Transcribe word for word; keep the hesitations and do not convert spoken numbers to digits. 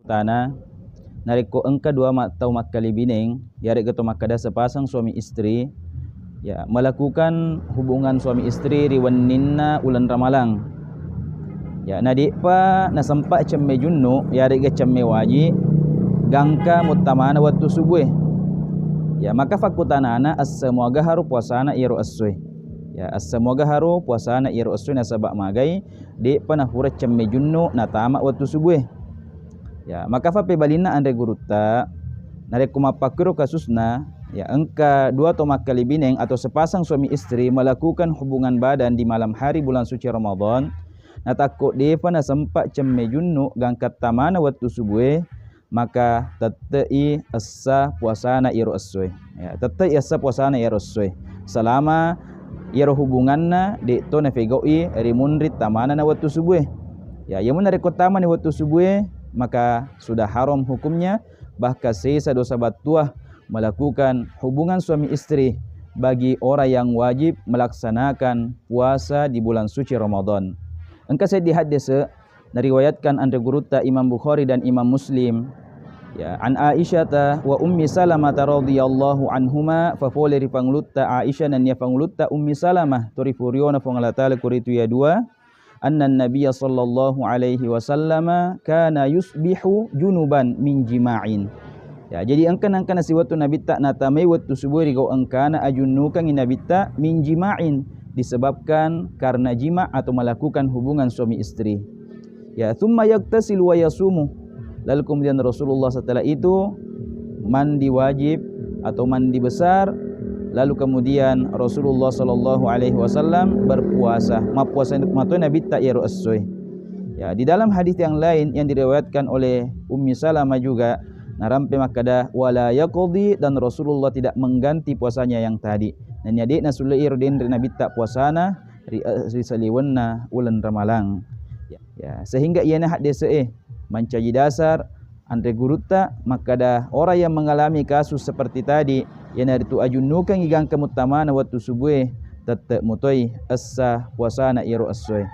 Tana, narekko engka dua ma-, tau makkalibineng, yaregga to makkeda sepasang suami istri, ya, melakukan hubungan suami istri ri wenninna uleng Ramalang. Ya, nade'pa nasempa cemme junnu, yaregga cemme waji, gangka muttamana wettu subue. Ya, maka fakkutanana, esse muaga haro puasana iyaro essoe. Ya, esse muaga haro puasana iyaro essoe nasaba magai, de'pa nafura cemme junnu natama wettu subue. Ya, maka fappebalinna anre gurutta, narekko mappakkiro kasusna, ya, engka dua to makkalibineng atau sepasang suami istri melakukan hubungan badan di malam hari bulan suci Ramadan, natakko de'pa nasempa cemme junnu gangka tamana wettu subue, maka tette'i essa puasana iyaro essoe. Ya, tette'i essa puasana iyaro essoe. Selama iyaro hubunganna de'to nafegau'i ri munri tamana na wettu subue. Ya, iyamuna rekko tamani wettu subue, maka sudah haram hukumnya, bahkan sesa dosa battua melakukan hubungan suami istri bagi orang yang wajib melaksanakan puasa di bulan suci Ramadan. Engka seddi haddese nariwayatkan anre gurutta Imam Bukhari dan Imam Muslim. Ya, an Aisyata wa Ummi Salamah radhiyallahu anhuma, fapole ri Pangulutta Aisyah nennia Pangulutta Ummi Salamah, to rifuriona Puang Allah Taala kuritu iya dua, anna Nabiyya sallallahu alaihi wasallam kana yusbihu junuban min jima'in. Ya, jadi engka nangka nasiwettu Nabitta natamai wettu subue ri gau engkana ajunnukangi Nabitta min jima'in, disebabkan karena jima atau melakukan hubungan suami istri. Ya, thumma yaghtasilu wa yasumu. Lalu kemudian Rasulullah setelah itu mandi wajib atau mandi besar, lalu kemudian Rasulullah sallallahu alaihi wasallam berpuasa. Mappuasa matoi Nabitta iyaro essoe. Ya, di dalam hadis yang lain yang diriwayatkan oleh Ummi Salamah juga, narampe makkeda, "Wala yaqdi," dan Rasulullah tidak mengganti puasanya yang tadi. Nennia de'na sulle iyaro denre Nabitta puasana ri, ri saliwenna uleng Ramalang. Ya, ya, sehingga iyana haddese'e mancaji dasar anre gurutta makkeda orang yang mengalami kasus seperti tadi, iyanaritu ajunnukangi gangka muttamana wettu subue, tette mutoi essa puasana iyaro essoe.